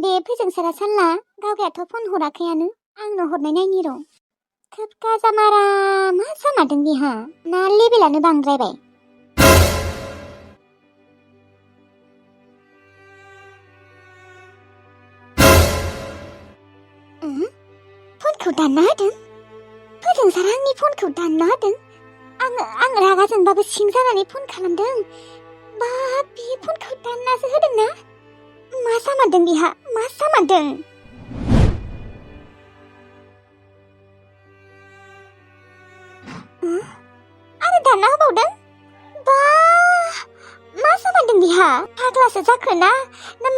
बे फोजोंसारा सानला गावगायाथ' फन हराखैयानो आंनो हरनाय नायनि र'। खोब गाजामारा मा जामारदों बिहा ना लेबेलानो बांद्रायबाय। फनखौ दानना होदों। फोजोंसारा आंनि फनखौ दानना होदों। आं रागा जोंबाबो सिं जानानै फन खालामदों। बा बे फनखौ दाननासो होदों ना? मा जामारदों बिहा मा जामारदों? आरो दानना होबावदों। बा मा जामारदों बिहा फाग्लासो जाखो ना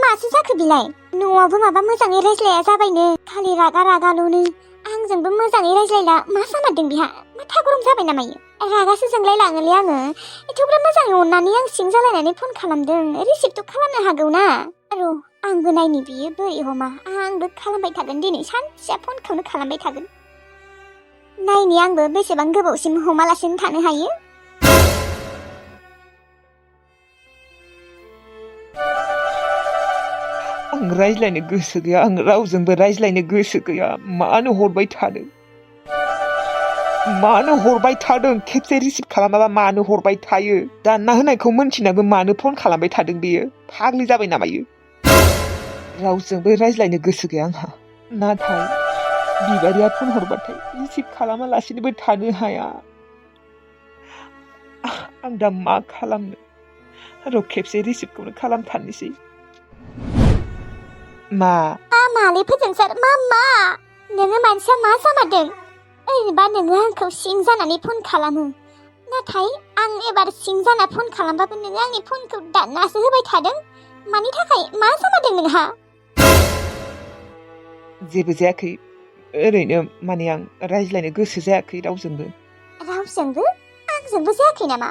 मासो जाखो बिलाय? न'आवबो माबा मोजाङै रायज्लाया जाबायनो खालि रागा रागाल'नो। आंजोंबो मोजाङै रायज्लायला मा जामारदों बिहा माथा गरम जाबाय नामायो? रागासो जोंलाय लाङोलै आङो। एथ'ग्राब मोजाङै अननानै आं सिं जालायनानै फन खालामदों रिसिभथ' खालामनो हागौना। आरो आंबो नायनि बियो बोरै हमा आंबो खालामबाय थागोन दिनै सानसेया फनखौनो खालामबाय थागोन। नायनि आंबो बेसेबां गोबावसिम हमालासिनो थानो हायो। आं रायज्लायनो गोसो गैया आं रावजोंबो रायज्लायनो गोसो गैया मानो हरबाय थादों खेबसे रिसिभ खालामाबा मानो हरबाय थायो दानना होनायखौ मोनथिनाबो मानो फन खालामबाय थादों बेयो फाग्लि जाबाय नामायो रावजोंबो रायज्लायनो गोसो गैया आंहा नाथाय बिबारिया फन हरबाथाय रिसिभ खालामालासिनोबो थानो हाया आं दा मा खालामनो र' खेबसे रिसिभखौनो खालामथारनोसै माले फोजोंसार मा नोङो मानसिया मा जामारदों ओरैनोबा नोङो आंखौ सिं जानानै फन खालामो नाथाय आं एबार सिं जाना फन खालामबाबो नोङो आंनि फनखौ दाननासो होबाय थादों मानि थाखाय मा जामारदों नोंहा? जेबो जायाखै ओरैनो माने आं रायज्लायनो गोसो जायाखै रावजोंबो आंजोंबो जायाखै नामा?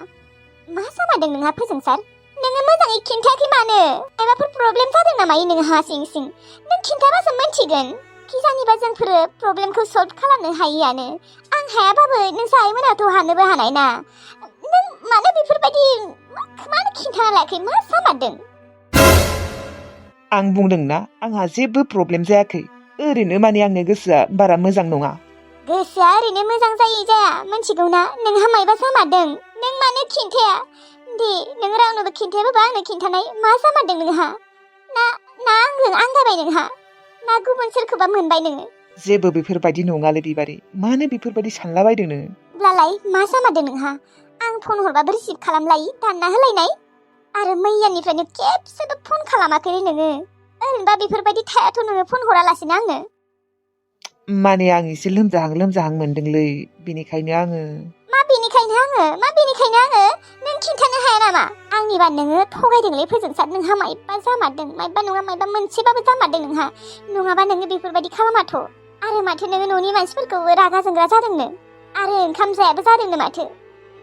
मा जामारदों नोंहा फोजोंसार? नोङो मोजाङै खिन्थायाखै मानो? माबाफोर प्रब्लेम जादों नामा नोंहा सिं नों खिन्थाबासो मोनथिगोन खिजानिबा जोंफोरो प्रब्लेमखौ सल्भ खालामनो हायोआनो आं हायाबाबो नोंसा आइमोनाथ' हानोबो हानाय ना नों मानो बेफोरबायदि मानो खिन्थाना लायाखै मा जामारदों? आं बुंदोंना आंहा जेबो प्रब्लेम जायाखै ओरैनो माने आंनि गोसोआ बारा मोजां नङा गोसोआ ओरैनो मोजां जाया मोनथिगौना नोंहा मायबा जामारदों नों मानो खिन्थाया दे नों रावनोबो खिन्थायाबाबो आंनो खिन्थानाय मा जामारदों नोंहा ना आंजों आंगायबाय नोंहा ना गुबुन सोरखौबा मोनबाय नोङो जेबो बेफोरबायदि नङालै बिबारि मानो बेफोरबायदि सानलाबायदों नोङो ब्लालाय मा जामारदों नोंहा आं फन हरबाबो रिसिभ खालामलायि दानना होलायनाय आरो मैयानिफ्रायनो खेबसेबो फन खालामाखै नोङो ओरैनोबा बेफोरबायदि थायाथ' नोङो फन हरालासिनो आंनो माने आं एसे लोमजाहां मोनदोंलै बेनिखायनो आङो मा बेनिखायनो आङो नों खिन्थानो हाया नामा आंनिबा नोङो थगायदोंलै फोजोंसार नोंहा मायबा जामारदों मायबा नङा मायबा मोनसेबाबो जामारदों नोंहा नङाबा नोङो बेफोरबायदि खालामाथ' आरो माथो नोङो न'नि मानसिफोरखौ रागा जोंग्रा जादोंनो आरो ओंखाम जायाबो जादोंनो माथो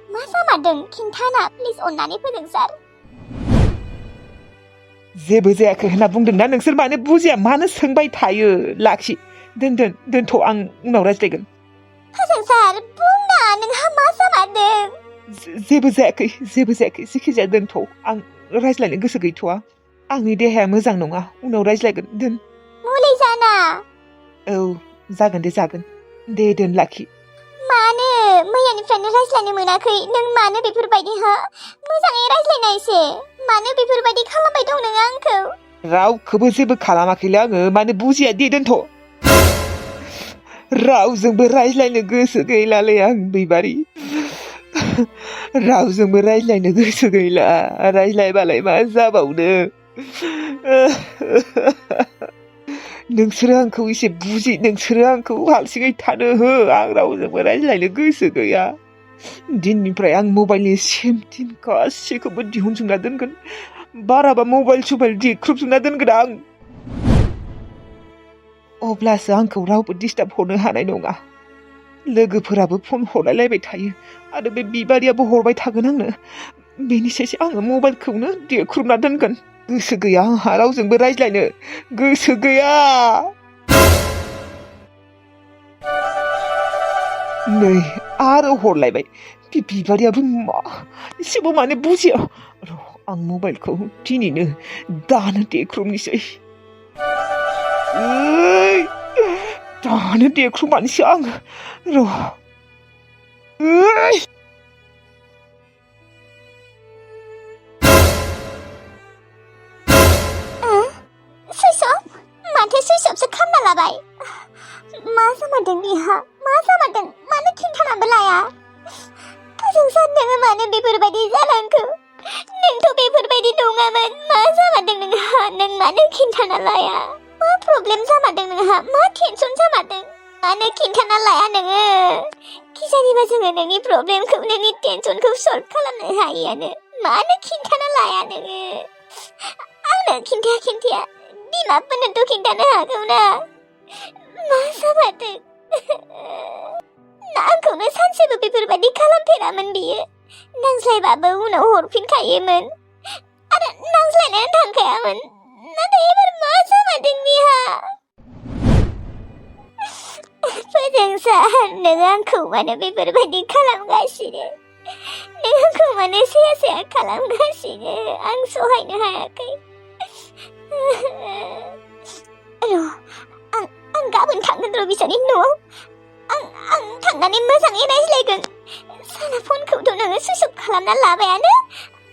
मा जामारदों खिन्थाना प्लिज अननानै फोजोंसार जेबो जायाखै होनना बुंदोंना नोंसोर मानो बुजिया मानो सोंबाय थायो लाखि दोनथ' आं उनाव रायज्लायगोन फोजोंसार बुंना नोंहा मा जामारदों जेबो जायाखै जेखिजाया दोनथ' आं रायज्लायनो गोसो गैथ'वा आंनि देहाया मोजां नङा उनाव रायज्लायगोन दोन मुलि जाना औ जागोन दे दोन लाखि मानो मैयानिफ्रायनो रायज्लायनो मोनाखै नों मानो बेफोरबायदि मोजाङै रायज्लायनाय एसे मानो बेफोरबायदि खालामबाय दं नों आंखौ रावखौबो जेबो खालामाखैलै आङो मानो बुजिया दे दोनथ' रावजोंबो रायज्लायनो गोसो गैलालै आं बिबारि रावजोंबो रायज्लायनो गोसो गैला रायज्लायबालाय मा जाबावनो नोंसोरो आंखौ एसे बुजि नोंसोरो आंखौ हारसिङै थानो हो आं रावजोंबो रायज्लायनो गोसो गैया दिननिफ्राय आं मबाइलनि सिम थिम गासैखौबो दिहुनजोबना दोनगोन बाराबा मबाइल देख्रुबजोबना दोनगोन आं अब्लासो आंखौ रावबो डिस्टार्ब हरनो हानाय नङा लोगोफोराबो फन हरलायलायबाय थायो आरो बे बिबारियाबो हरबाय थागोन आंनो बेनिसायसो आङो मबाइलखौनो देख्रुबना दोनगोन गोसो गैया आंहा रावजोंबो रायज्लायनो गोसो गैया नै आरो हरलायबाय बे बिबारियाबो एसेबो माने बुजिया र' आं मबाइलखौ दिनैनो दानो देख्रुबनोसै दानो देख्रुबमानोसै आं र' माथो सुइस अफसो खालामना लाबाय मा जामारदों बिहा मा जामारदों मानो खिन्थानाबो लाया फोजोंसार नोङो मानो बेफोरबायदि जालांखो नोंथ' बेफोरबायदि नङामोन मा जामारदों नोंहा नों मानो खिन्थाना लाया मा प्रब्लेम जामारदों नोंहा मा टेनसन जामारदों मानो खिन्थाना लाया नोङो खिजानिबा जोङो नोंनि प्रब्लेमखौ नोंनि टेनसनखौ सल्भ खालामनो हायोआनो मानो खिन्थाना लाया नोङो आंनो खिन्थाया बिमाफोरनोथ' खिन्थानो हागौ ना मा जामारदों आंखौनो सानसेबो बेफोरबायदि खालामफेरामोन बियो नांज्लायबाबो उनाव हरफिनखायोमोन आरो नांज्लायनानै थांखायामोन नाथाय एबार मा जामारदों बिहा फोजोंसार नों आंखौ मानो बेफोरबायदि खालामगासिनो नों आंखौ मानो साया खालामगासिनो आं सहायनो हायाखै आं गाबोन थांगोन र' बिसानि न'आव आं थांनानै मोजाङै रायज्लायगोन साला फनखौथ' नोङो सुइच अफ खालामना लाबायानो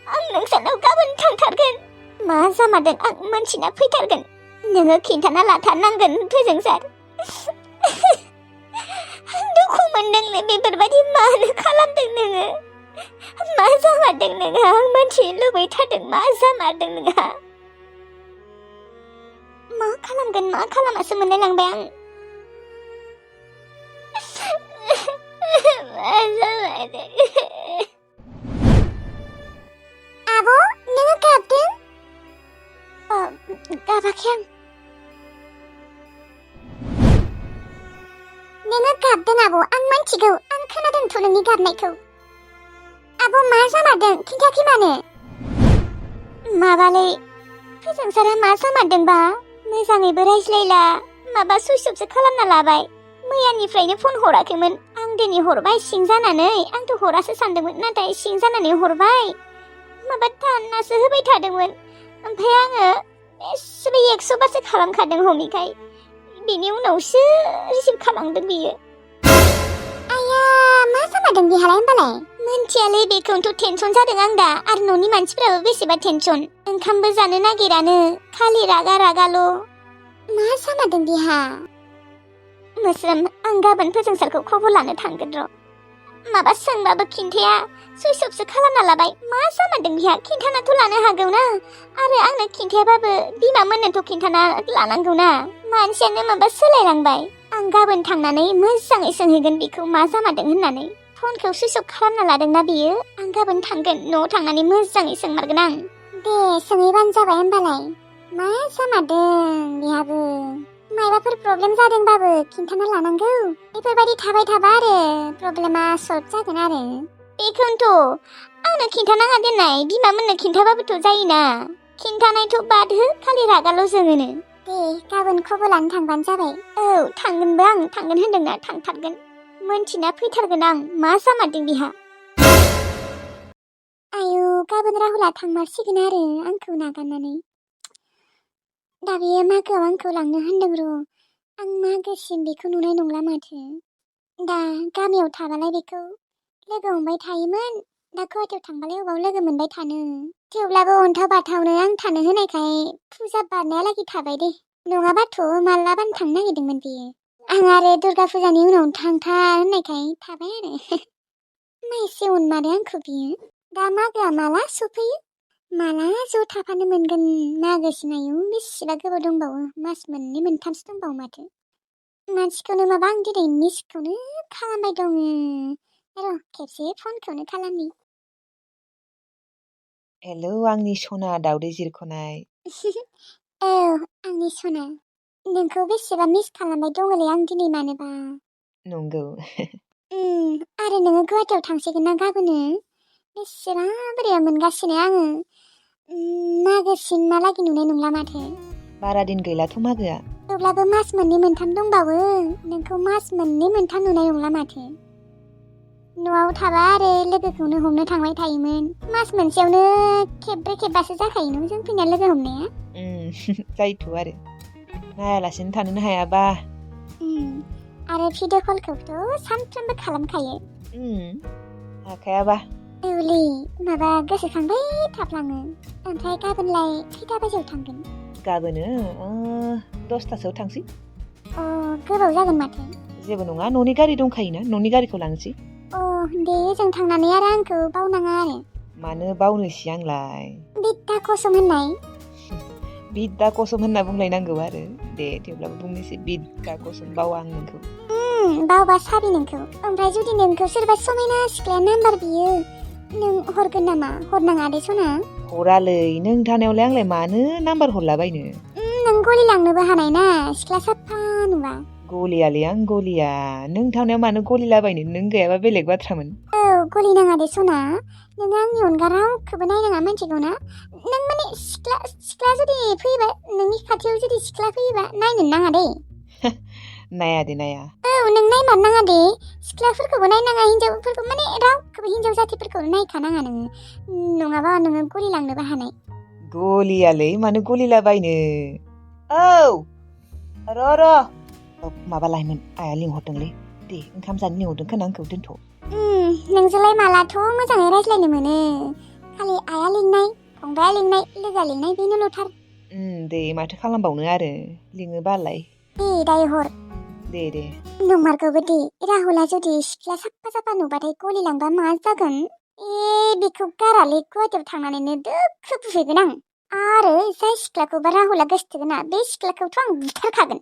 आं नोंसानाव गाबोन थांथारगोन मा जामारदों आं मोनथिना फैथारगोन नोङो खिन्थाना लाथारनांगोन फोजोंसार दुखु मोनदोंलै बेफोरबायदि मानो खालामदों नोङो मा जामारदों नोंहा आं मोनथिनो लुबैथारदों मा जामारदों नोंहा मा खालामगोन मा खालामासो मोनलायलांबाय आं मा जामारदों आब' नोङो गाबदों गाबाखै आं नोङो गाबदों आब' आं मिन्थिगौ आं खोनादोंथ' नोंनि गाबनायखौ आब' मा जामारदों खिन्थाखै मानो माबालै फोजोंसारा मा जामारदोंबा मोजाङैबो रायज्लायला माबा सुइच अफसो खालामना लाबाय मैयानिफ्रायनो फन हराखैमोन आं दिनै हरबाय सिं जानानै आंथ' हरासो सानदोंमोन नाथाय सिं जानानै हरबाय माबा दाननासो होबाय थादोंमोन ओमफ्राय आङो एसेबो 100 बारसो खालामखादों हमिखाय बेनि उनावसो रिसिभ खालामदों बियो आया मा जामारदों बिहालाय होनबालाय मोनथियालै बेखौनोथ' टेनसन जादों आं दा आरो न'नि मानसिफोराबो बेसेबा टेनसन ओंखामबो जानो नागिरानो खालि रागाल' मा जामारदों बिहा मोस्रोम आं गाबोन फोजोंसारखौ खबर लानो थांगोन र' माबा सोंबाबो खिन्थाया सुइच अफसो खालामना लाबाय मा जामारदों बिहा खिन्थानाथ' लानो हागौ ना आरो आंनो खिन्थायाबाबो बिमामोननोथ' खिन्थाना लानांगौ ना मानसियानो माबा सोलायलांबाय आं गाबोन थांनानै मोजाङै सोंहैगोन बेखौ मा जामारदों होननानै फनखौ सुइच अफ खालामना लादोंना बियो आं गाबोन थांगोन न'आव थांनानै मोजाङै सोंमारगोन आं दे सोंहैबानो जाबाय होनबालाय मा जामारदों बिहाबो मायबाफोर प्रब्लेम जादोंबाबो खिन्थाना लानांगौ बेफोरबायदि थाबाय थाबा आरो प्रब्लेमा सल्भ जागोन आरो बेखौनोथ' आंनो खिन्थानाङा दोननाय बिमामोननो खिन्थाबाबोथ' जायोना खिन्थानायथ' बाद हो खालि रागाल' जोङोनो दे गाबोन खबर लानो थांबानो जाबाय औ थांगोनबो आं थांगोन होनदोंना थांथारगोन मोनथिना फैथारगोन आं मा जामारदों बिहा आयु गाबोन राहुला थांमारसिगोन आरो आंखौ नागारनानै दा बेयो मागोआव आंखौ लांनो होनदों र' आं मागोसिम बेखौ नुनाय नंला माथो दा गामियाव थाबालाय बेखौ लोगो हमबाय थायोमोन दा गुवाहाटियाव थांबालाय अबाव लोगो मोनबाय थानो थेवब्लाबो अन्थाव बाथावनो आं थानो होनायखाय फुजा बारनायालागै थाबाय दे नङाबाथ' मालाबानो थांनो नागिरदोंमोन बियो आं आरो दुर्गा फुजानि उनाव थांथार होननायखाय थाबाय आरो माइसे अनमारो आंखौ बियो दा मागोआ माला सफैयो माला ज' थाफानो मोनगोन मागोसिम आयु बेसेबा गोबाव दंबावो मास 2 मोनथामसो दंबावो माथो मानसिखौनो माबा आं दिनै मिसखौनो खालामबाय दङ र' खेबसे फनखौनो खालामनि हेलौ आंनि सना दावदै जिरख'नाय औ आंनि सना नोंखौ बेसेबा मिस खालामबाय दङलै आं दिनै मानोबा नंगौ आरो नोङो गुवाहाटियाव थांसिगोन ना गाबोनो बेसेबा बोरैबा मोनगासिनो आङो मागोसिमहालागै नुनाय नंला माथो बारा दिन गैलाथ' मागोआ थेवब्लाबो मास 2 मोनथाम दंबावो नोंखौ मास 2 मोनथाम नुनाय नंला माथो न'आव थाबा आरो लोगोखौनो हमनो थांबाय थायोमोन मास मोनसेयावनो खेबब्रै खेबबासो जाखायो नों जों फैना लोगो हमनाया जायोथ' आरो नायालासिनो थानोनो हायाबा आरो भिडिअ कलखौथ' सानफ्रोमबो खालामखायो हाखायाबा औलै माबा गोसोखांबाय थाफ्लाङो ओमफ्राय गाबोनलाय खैथा बाजियाव थांगोन गाबोनो 10थासोआव थांसै गोबाव जागोन माथो जेबो नङा न'नि गारि दंखायोना न'नि गारिखौ लांसै दे जों थांनानै आरो आंखौ बावनाङा आरो मानो बावनोसै आंलाय बिद्दा कसम होननाय बिद्दा कसम होनना बुंलायनांगौ आरो दे थेवब्लाबो बुंनोसै बिद्दा कसम बावा आं नोंखौ बावबा साबि नोंखौ ओमफ्राय जुदि नोंखौ सोरबा समायना सिख्लाया नाम्बार बियो नों हरगोन नामा हरनाङा दे सना हरालै नों थानायावलाय आंलाय मानो नाम्बार हरलाबायनो नों गलि लांनोबो हानाय ना सिख्ला साफा नुबा गलियालै आं गलिया नों थानायाव मानो गलिलाबायनो नों गैयाबा बेलेग बाथ्रामोन गलि नाङा दे सना नों आंनि अनगा रावखौबो नायनाङा मिथिगौ ना नों माने सिख्ला जुदि फैयोबा नोंनि खाथियाव जुदि सिख्ला फैयोबा नायनो नाङा दे नाया दे नाया नों नायमारनाङा दे सिख्लाफोरखौबो नायनाङा हिन्जावफोरखौ माने रावखौबो हिन्जाव जातिफोरखौ नायखानाङा नोङो नङाबा नोङो गलि लांनोबो हानाय गलियालै मानो गलिलाबायनो र' माबा लायमोन आइया लिंहरदोंलै दे ओंखाम जानो लिंहरदों खोना आंखौ दोनथ' नोंजोंलाय मालाथ' मोजाङै रायज्लायनो मोनो खालि आइया लिंनाय फंबाया लिंनाय लोगोआ लिंनाय बेनोल'थार दे माथो खालामबावनो आरो लिङोबालाय दे दायो हर दे नंमारगौबो दे राहुला जुदि सिख्ला साफा नुबाथाय गलि लांबा मा जागोन बेखौ गारालै गुवाहाटियाव थांनानैनो दोखो बुहैगोन आं आरो जाय सिख्लाखौबा राहुला गोसथोगोना बे सिख्लाखौथ' आं बुथारखागोन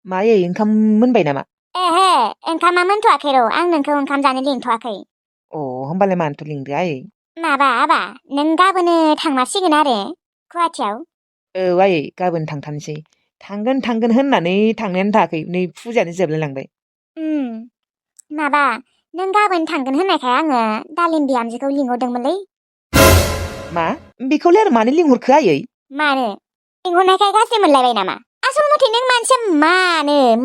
मायै ओंखाम मोनबाय नामा एहे ओंखामा मोनथ'वाखै र' आं नोंखौ ओंखाम जानो लिंथ'वाखै होमबालाय मानोथो लिंदो आयै माबा आबा नों गाबोनो थांमारसिगोन आरो गुवाहाटियाव आयै गाबोन थांथारनोसै थांगोन होननानै थांनायानो थायाखै नै फुजायानो जोबलायलांबाय माबा नों गाबोन थांगोन होननायखाय आङो दालिम बिहामजोखौ लिंहरदोंमोनलै मा बेखौलाय आरो मानो लिंहरखो आयै मानो लिंहरनायखाय गाज्रि मोनलायबाय नामा आसल मथे नों मानसिया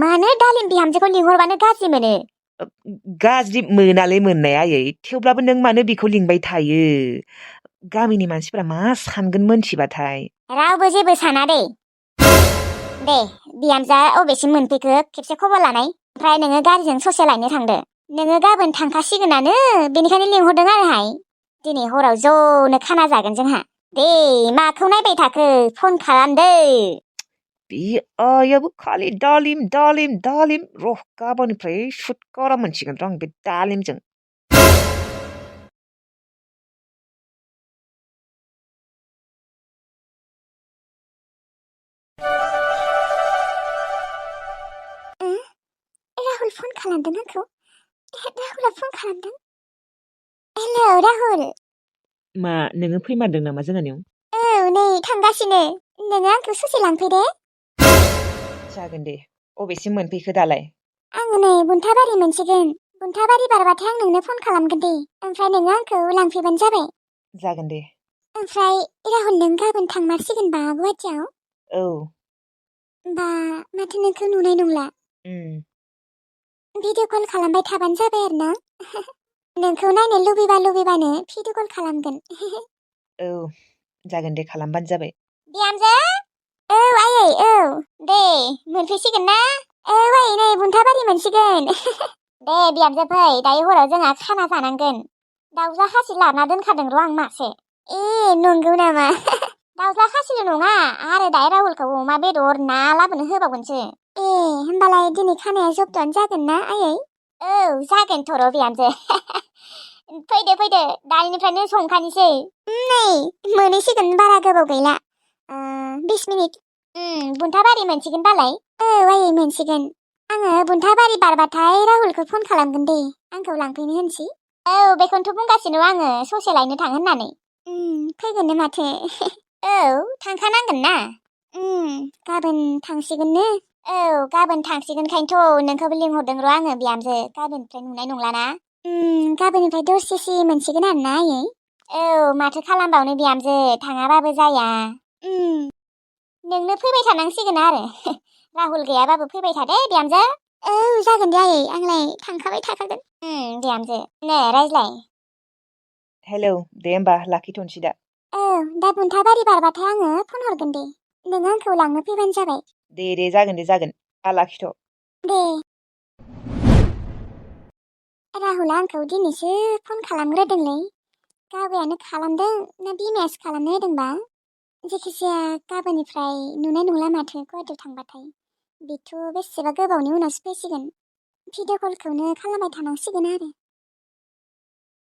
मानो दालिम बिहामजोखौ लिंहरबानो गाज्रि मोनो गाज्रि मोनालै मोननाया आयै थेवब्लाबो नों मानो बेखौ लिंबाय थायो गामिनि मानसिफोरा मा सानगोन मोनथिबाथाय रावबो जेबो साना दे बिहामजोआ अबेसिम मोनफैखो खेबसे खबर लानाय ओमफ्राय नोङो गारिजों ससे लायनो थांदो नोङो गाबोन थांखासिगोनानो बेनिखायनो लिंहरदों आरोहाय दिनै हराव ज'नो खाना जागोन जोंहा दे माखौ नायबाय थाखो फन खालामदो बे आइयाबो खालि दालिम र' गाबोननिफ्राय सुतकारा मोनसिगोन र' आं बे दालिमजों राहुल फन खालामदों आंखौ राहुला फन खालामदों हेलौ राहुल मा नोङो फैमारदों नामा जोंहानियाव नै थांगासिनो नोङो आंखौ ससे लांफैदे जागोन दे अबेसिम मोनफैखो दालाय आङो नै बुन्थाबारि मोनसिगोन बुन्थाबारि बारबाथाय आं नोंनो फन खालामगोन दे ओमफ्राय नोङो आंखौ लांफैबानो जाबाय जागोन दे ओमफ्राय राहुल नों गाबोन थांमारसिगोनबा गुवाहाटियाव औ बा माथो नोंखौ नुनाय नंला भिडिअ कल खालामबाय थाबानो जाबाय आरो ना नोंखौ नायनो लुबैबानो भिडिअ कल खालामगोन औ जागोन दे खालामबानो जाबाय बिहामजो औ आयै औ दे मोनफैसिगोन ना आयै नै बुन्थाबारि मोनसिगोन दे बिहामजो फै दायो हराव जोंहा खाना जानांगोन दाउज्ला खासि लाना दोनखादों र' आं मासे नंगौ नामा दाउज्ला खासिल' नङा आरो दायो राहुलखौ अमा बेदर ना लाबोनो होबावगोनसो होमबालाय दिनै खानाया जब्द'आनो जागोन ना आयै औ जागोनथ' र' बिहामजो फैदो दानिफ्रायनो संखानोसै नै मोनहैसिगोन बारा गोबाव गैला 20 मिनिट बुन्थाबारि मोनसिगोन बालाय औ आयै मोनसिगोन आङो बुन्थाबारि बारबाथाय राहुलखौ फन खालामगोन दे आंखौ लांफैनो होनसै औ बेखौनोथ' बुंगासिनो आङो ससे लायनो थां होननानै फैगोननो माथो औ थांखानांगोन ना गाबोन थांसिगोननो औ गाबोन थांसिगोनखायनोथ' नोंखौबो लिंहरदों र' आङो बिहामजो गाबोननिफ्राय नुनाय नंलाना गाबोननिफ्राय दसेसो मोनसिगोन आरो ना आयै औ माथो खालामबावनो बिहामजो थाङाबाबो जाया नोंनो फैबाय थानांसिगोन आरो राहुल गैयाबाबो फैबाय थादे बिहामजो औ जागोन दे आयै आंलाय थांखाबाय थाखागोन बिहामजो नै रायज्लाय हेलौ दे होमबा लाखिथ'नोसै दा दा बुन्थाबारि बारबाथाय आङो फन हरगोन दे नों आंखौ लांनो फैबानो जाबाय दे जागोन दा लाखिथ' दे राहुला आंखौ दिनैसो फन खालामग्रोदोंलै गाबायानो खालामदों ना बिमायासो खालामनो होदोंबा जेखिजाया गाबोननिफ्राय नुनाय नंला माथो गुवाहाटियाव थांबाथाय बेथ' बेसेबा गोबावनि उनावसो फैसिगोन भिडिअ कलखौनो खालामबाय थानांसिगोन आरो